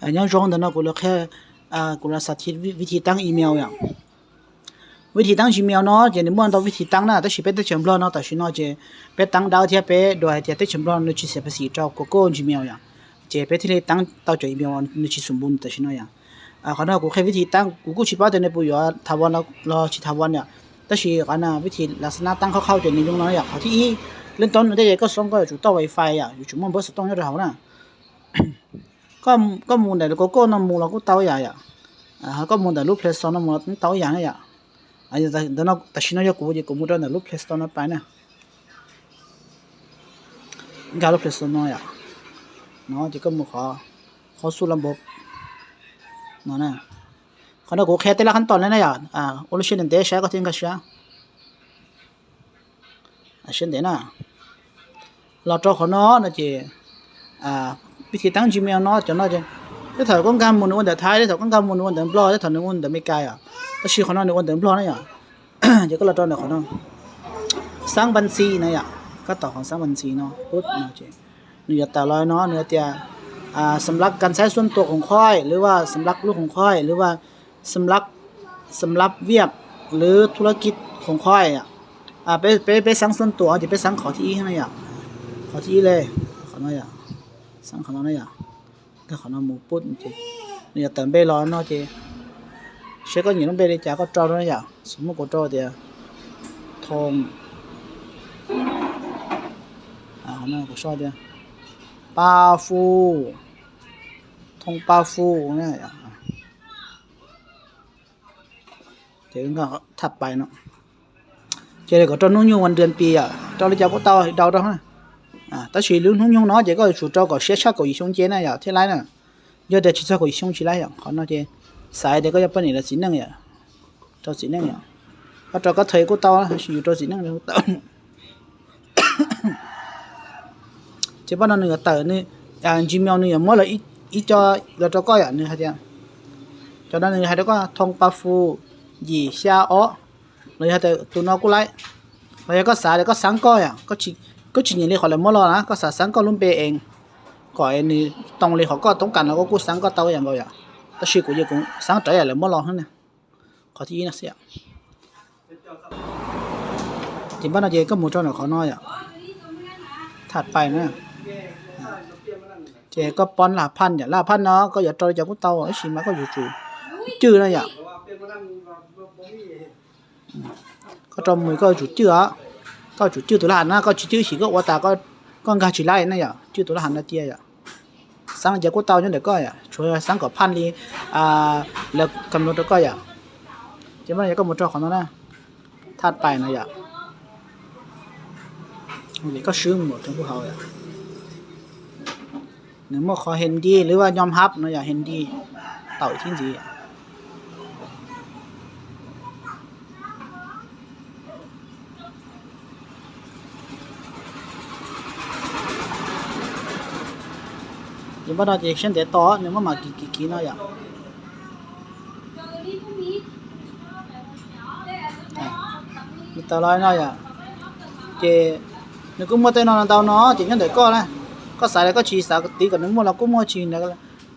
Nyob zoo, ntawm no kuv los qhia, kuv los xav thib vib thi tab email yom. Vib thi tab Gmail no ces nws muaj ntau vib thi tab na, tab sis peb teb chaws Nplog no tam sim no ces peb tab dawb thiab peb duas hais tias teb chaws Nplog nws tsis xav pab xim rau Google Gmail yom, ces peb thiaj li tab tau cov email nws tsis xum npu tam sim no yom. Qhov no kuv qhia vib thi tab, kuv kuj tsis paub tias nws puas yuav thav vas los tsis thav vas yom. Tab sis qhov no vib thi las xab nab tab qhov qhau ces nws zoo no yom. Qhov thib ib, leej toob no tej ces koj xoob koj yuav tsum tau wifi yom, yuav tsum muaj npawb xov tooj nyob rau hauv na. Koj mus ntawm Google no mus los kuj tau ib yam yom. Koj mus ntawm lub Play Store no mus los tau ib yam na yom. Ntawm no tam sim no yog kuv ces kuv mus rau ntawm lub Play Store no pais na. Nkag lub Play Store no yom. No ces koj mus qhov, qhov xu la npov no na. Qhov no kuv qhia tej lab khab toom li na yom. Ua lub siab ntev ntev saib koj thiaj nkag siab. Siab ntev na. Los rau qhov no no ces vib thi tab Gmail no cov no ces tej thaum koj nkag mus nws ua ntawm Thaib, tej thaum koj nkag mus nws ua ntawm Nplog, tej thaum nws ua ntawm Meskas yom. Tab sis qhov no nws ua ntawm Nplog na yom. Ces koj los rau ntawm qhov no, xab npas xi na yom. Koj taus qhov xab npas xi no pub no ces nws yuav tawm los no nws tias สำหรับการใช้ส่วนตัวของข้อย หรือว่า สำหรับลูกของข้อย หรือว่า สำหรับ สำหรับ việc หรือ ธุรกิจของข้อย peb, peb xab xuam tuam ces peb xab qhov thib ib na yom. Qhov thib ib li, qhov no yom. Xab qhov no na yom. Nkag qhov no mus pub ces nws yuav tawm npe los no ces saib koj nyiam lub npe li cas koj rau no yom. Xws muab kuv rau tias Thoo, kuv sau tias Pa Fu, Thoo Pa Fu na. Ces thaj pais no ces kom rau hnub nyoog ua dwm pis yom, rau li cas kuj tau, daus rau na. Tab sis lub hnub nyoog no ces koj yuav tsum rau kom siab tshaj kaum yim xyoo nce na yom thiaj laib na. Yog tias tsis txog kaum yim xyoo tsis laib yom. Qhov no ces xav tias koj yog poj niam los txiv neej yom, rau txiv neej yom. Koj rau koj thawj kuj tau, tab sis yus rau txiv neej tau. Ces pab no nws yuav tawm, nws, Gmail nws yuav muab los ib co los rau koj yom, nws hais tias, cov no nws hais rau koj Thoo Pa Fu yim xya ob, los yog tias tus no kuj laib, los yog koj xav tias koj xab koj yom, koj tsis nyiam li qhov lawv muab los na, koj xav xab koj lub npe ees kom nws too li qhov koj toob kas no koj kuj xab koj tau ib yam nkaus yom. Tab sis kuv ces kuv xab rawv yam lawv muab los xwb na. Qhov thib ib no xwb yom. Ces pab no ces koj mus rau ntawm qhov no yom, thaj pais na. Ces koj poob laj phaj yom, laj phaj no koj yuav rau li cas kuj tau, tab sis mas koj yuav tsum cwj na yom. Koj rau mus koj yuav tsum cwj os, koj yuav tsum cwj tus laj phaj na, koj tsis cwj ib sim koj ua tas koj nkag tsis laib na yom, cwj tus laj phaj no cia yom. Xab li cas kuj tau nyob ntawm koj yom, tshuav xab kom phaj li lawv kam no rau koj yom. Ces pab no yog koj mus rau qhov no na, thaj pais no yom. Koj swb mus rau kuj hauv yom. Nws muaj qhov Hindi หรือว่า ยอมรับ no yom, Hindi tau thib ntxiv yom. Ces pab no ces siab ntev to, nws muab mam kiv kiv kiv no yom. Nws tawm los no yom. Ces nws kuj muaj tej no ntau no ces nyob ntawm koj na. Koj xav li koj tsis xav tiv kom nws muaj los kuj muaj tsis,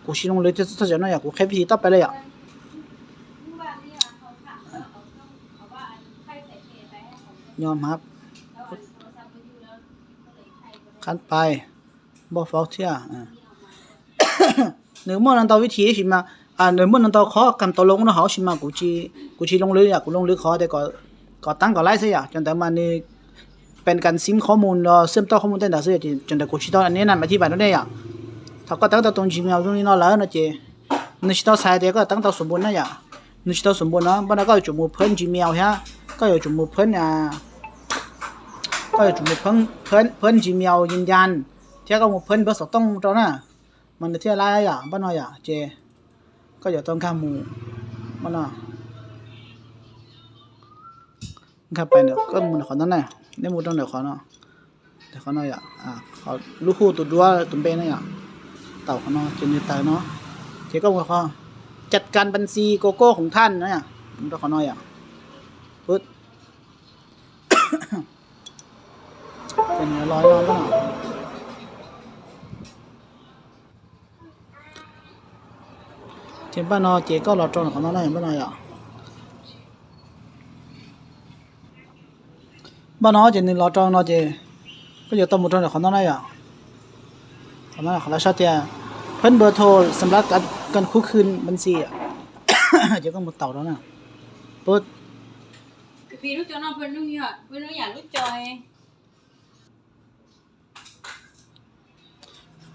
kuv tsis zoo lwm txog cov no yom, kuv qhia vib thi tab pais li yom. Nyob hab, qhab pais, npauj faub thiab. Nws muaj no ntau vib thi sis mas, nws muaj no ntau qhov kam tau loo no hauv sis mas kuv tsis, kuv tsis loo lwm yom, kuv loo lwm qhov tias kom tab kom laib xwb yom. Cov ntawd mas nws pes kam xim qhov mus los xwm tau qhov mus tej ntawd xwb, cov ntawd kuv tsis tau niaj na mas thib pais rau nej yom. Thaum koj tab tau tus Gmail zoo li no lawm no ces nws tsis tau txhais tias koj tab tau xum npun na yom. Nws tsis tau xum npun no, npaj no koj yuav tsum mus phab Gmail thiab, koj yuav tsum mus phab, koj yuav tsum mus phab Gmail yim yas thiab koj mus phab npawb xov tooj rau na, mas nws thiaj laib yom. Npaj no yom, ces koj yuav tau nkag mus, npaj no, nkag pais ntawm koj mus ntawm qhov no na, nej mus rau ntawm qhov no, ntawm qhov no yom, lub hu tus duab tus npe na yom, tau qhov no ces nws tawm no, ces koj mus qhov จัดการบัญชี Google ของท่าน na, mus rau qhov no yom. Ces nws los no na. Ces npaj no ces koj los rau qhov no na, npaj no yom. Npaj no ces nws los rau no ces koj yuav tau mus rau qhov no na yom. Qhov no qhov lawv sau tias phwb npawb thos xas nplas kan khub khwb npab ntxi, ces koj mus taus rau na. Pub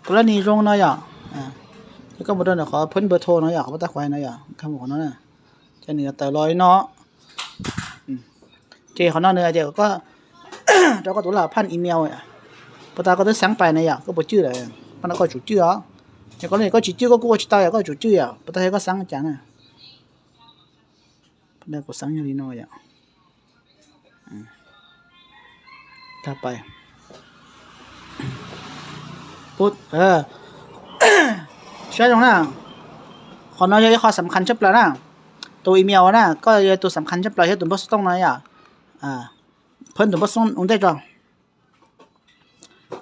Kuv lab ni zoo no yom. Ces koj mus rau ntawm qhov phwb npawb thos no yom, qhov pab tab kuv hais no yom, koj mus qhov no na. Ces nws yuav tawm los li no. Ces qhov no nws hais tias koj rau koj tus laj phaj email, puas tas koj twb xeeb pais na yom, koj puas cwj lawm? Pab no koj tsum cwj os. Ces koj leej koj tsis cwj koj kuj ua tsis tau yom, koj tsum cwj yom, puas tas yog koj xeeb cas na. Kuv xeeb yog li no yom. Tag pais. Pub, saib zoo na. Qhov no yog ib qho xam khas tshaj plaws na. Tus email na, koj yog tus xam khas tshaj plaws thiab tus npawb xov tooj no yom. Phwb tus npawb xov tooj ua ntej tso.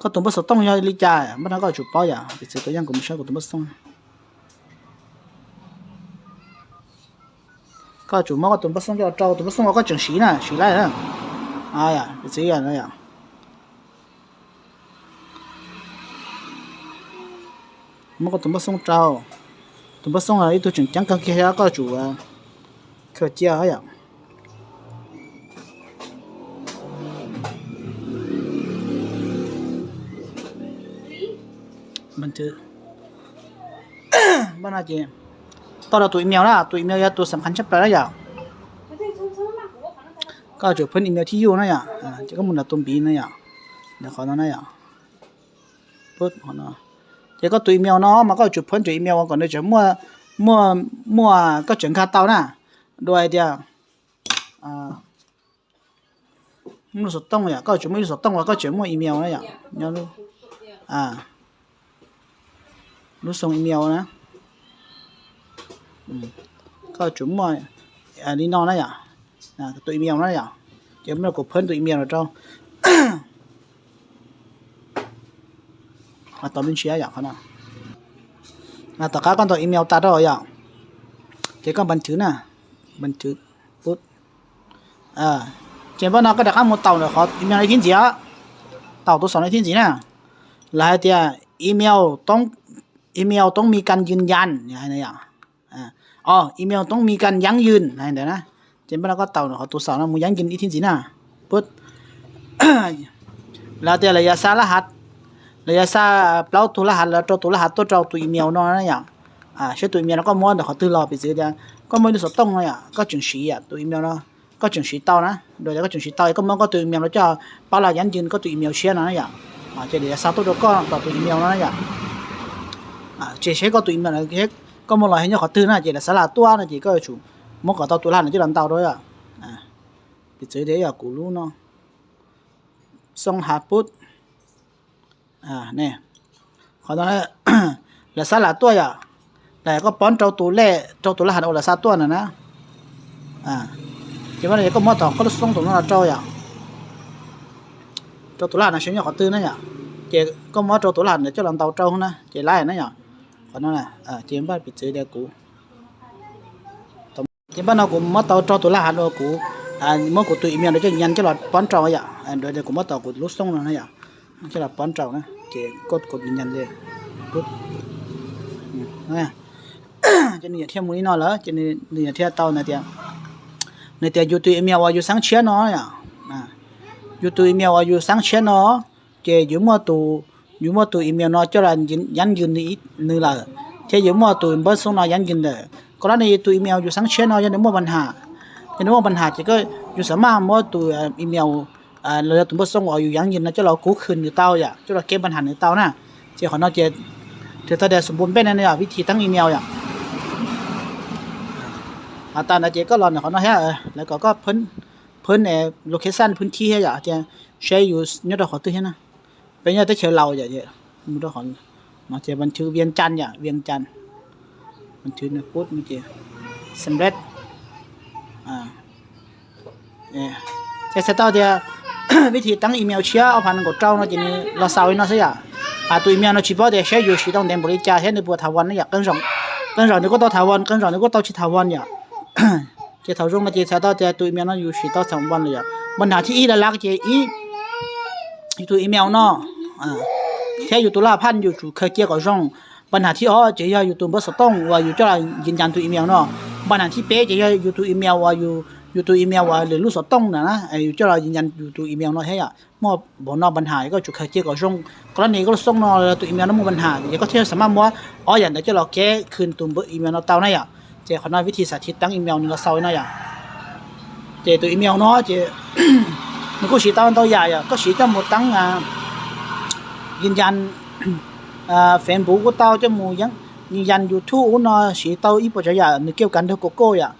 Koj tus npawb xov tooj yog li cas, npaj no koj tsum paub yom, piv txwv tus yeej kuv mus saib kuv tus npawb xov tooj. Koj tsum muab koj tus npawb xov tooj coj los rau, tus npawb xov tooj uas koj tseem siv na, siv laij na. Piv txwv yom, muab koj tus npawb xov tooj rau. Tus npawb xov tooj ib tug tseem ceeb kawg kiag thiab koj tsum khaws cia yom. Npaj no ces tau rau tus email na, tus email yog tus xam khas tshaj plaws na yom. Koj tsum phwb email thib yuj na yom, ces koj mus nram tus npiv na yom, nram qhov no na yom. Ces koj tus email no mas koj tsum phwb tus email uas kom nws tseem muaj, muaj, muaj koj tseem nkag tau na. Dua hais tias lub xov tooj yom, koj tsum muaj ib lub xov tooj uas koj tseem muaj email na yom, nyob lub xoo email na. Koj tsum muaj li no na yom, tus email na yom, ces muab kuv phwb tus email no rau. Tau me ntsis yom, qhov no. Tom qab koj ntaus email tas rau yom, ces koj npas thwv na, npas thwv pub. Ces npaj no koj rov qab mus taus ntawm qhov email no ib thib ntxiv os, taus tus xaum no ib thib ntxiv na. Lawv hais tias email toob, email toob mi kan yws yas, email toob mi kan yeeb yws ntawd na. Ces npaj no koj taus ntawm qhov tus xaum no mus yeeb yws ib thib ntxiv na. Pub. Lawv tias lawv yuav xa laj hav, lawv yuav xa plaub tug laj hav, lawv rau tus laj hav tuaj rau tus email no na yom. Saib tus email no koj muab ntawm qhov twg los, piv txwv tias koj muaj ib lub xov tooj no yom, koj tseem siv yom, tus email no koj tseem siv tau na, dua tias koj tseem siv tau koj muab koj tus email no coj pab los yeeb yws koj tus email tshiab no na yom. Ces lawv yuav xa tuaj rau koj tom tus email no na yom. Ces saib koj tus email no koj muaj los nyob qhov twg na, ces lawv xa laj tuaj no ces koj yuav tsum muab kom tau tus laj hav no coj los ntaus rau yom. Piv txwv tias yog kuv lub no, xoo hav pub. Qhov no lawv xa laj tuaj yom, lawv koj pov rau tus lej, rau tus laj hav uas lawv xa tuaj na na. Ces koj muab tom koj lub xov tooj tus no los rau yom, rau tus laj hav no saib nyob qhov twg na yom. Ces koj muab rau tus laj hav no coj los ntaus rau na ces laib na yom. Qhov no ces npaj piv txwv tias kuv Ces npaj no kuv muab tau rau tus laj hav no, kuv muab kuv tus email no coj nyas coj los pov rau yom, kuv muab tau kuv lub xov tooj no na yom, coj los pov rau na, ces koj kuv nyas li, ces nws yuav thiaj mus li no lawm, ces nws yuav thiaj tau na tias, nws tias yus tus email uas yus xeeb tshiab no yom, yus tus email uas yus xeeb tshiab no, ces yuav muaj tus, yuav muaj tus email no coj los yeeb yws nws lawm, thiab yuav muaj tus npawb xov tooj no yeeb yws lawm. Koj lab ne tus email yus xeeb tshiab no yog nws muaj pab has, yog nws muaj pab has ces koj, yus xam maj muab tus email los yog tus npawb xov tooj uas yus yeeb yws no coj los kub khw nws tau yom, coj los kev pab has nws tau na. Ces qhov no ces, thaum tias xum npu npej no yog vib thib teeb email yom. Has tas ntawd ces koj los ntawm qhov no thiab, lawv kom koj phwb location, phwb thib thiab yom, tias saib yus nyob rau qhov twg thiab na. Peb nyob teb chaws Laus yom, mus rau qhov no ces npas thwv Vias Cas yom, Vias Cas, npas thwv nws pub no ces Xeem Lej. Ces txhais tau tias vib thib teeb email tshiab ob phav nees nkaum rau no ces nws los xaus li no xwb yom. Tus email no tsis paub tias saib yus siv tau ntev npaum li cas thiab nws puas thav vas ne yom, qee zoo. Qee zaum nws kuj tau tham van, qee zaum nws kuj tau tsis tham van yom. Ces thaum zoo no ces txhais tau tias tus email no yus siv tau tham van lawm yom. Npa nham thib ib lawv lav ces ib, yus tus email no thiab yus tus laj phaj yus tsum khaws cia kom zoo. Npa nham thib ob ces yog yus tus npawb xov tooj uas yus coj los yws nyas tus email no. Npa nham thib peb ces yog yus tus email uas yus, yus tus email uas lwm lub xov tooj na, yus coj los yws nyas yus tus email no thiab yom. Muaj npaum no npa nham koj tsum khaws cia kom zoo. Qhov no ne koj lub xov tooj no tus email no muaj npa nham ces koj thiaj xam maj muab ob yam ntawd coj los kev khwv tus npawb email no tau na yom. Ces qhov no vib thib xam thiv teeb email nws los xaus no yom. Ces tus email no ces nws kuj siv tau ntau yam yom, koj siv coj mus teeb yws nyas Facebook kuj tau, coj mus yws nyas YouTube ub no siv tau ib puas tsav yam, nws kiaj kav nrog Google yom.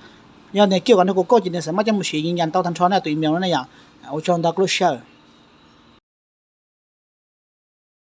Yog nws kiaj kav nrog Google ces nws xam maj coj mus siv yws nyas tau tag nrho na tus email no na yom. Ua tsaug ntau koj lub sij hawm.